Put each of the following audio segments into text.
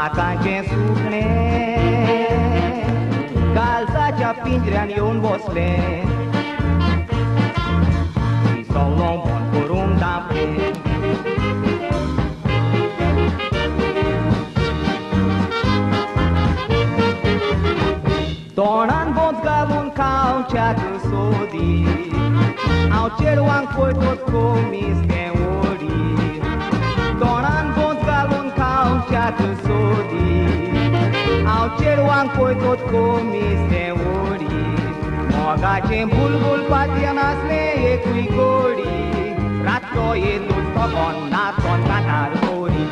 पाकांचें सुकणें कालसाच्या पिंजऱ्यान येवन बसलें, सगलो बंद करून धांपलें. तोंडान बोंच घालून खावच्याक सोदी, हांव चेडवांक पळयतच कोमीस तें ओडी. तोंडान बोंच घालून खावच्याक सोदी, हांव चेडवांक पळयतच कोमीस तें ओडी. मोगाचें बुलबुल पातयेन आसलें एकूय गोडी, रातचो येतूच तो नाचोन कांतार कोरी.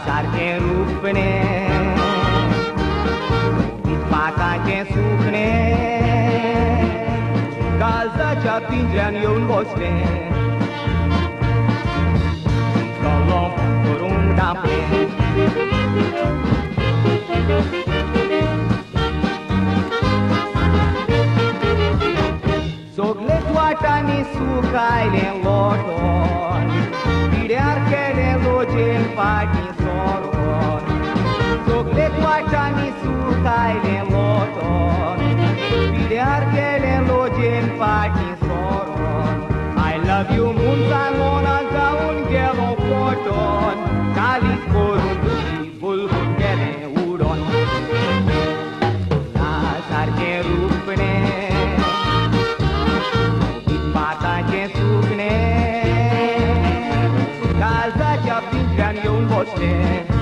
सारकें रुपणें पाकांचें सुकणें कालसाच्या पिंजऱ्यान येवन बसलें, सगलो करून धांपलें. सगलेच वाटांनी सूख आयलें लोटोन, पिड्यार केलें लोजेन फाटीं सोरोन. सगलेच वाटांनी सूख आयलें लोटोन, पिड्यार केलें लोजेन फाटीं सोरोन. I love you म्हूण सांगोन जावन गेलो पोटोन, कालीच करून तुजी बुलबुल गेलें उडोन. सारकें रुपणें पाकांचें सुकणें कालसाच्या पिंजऱ्यान येवन बसलें.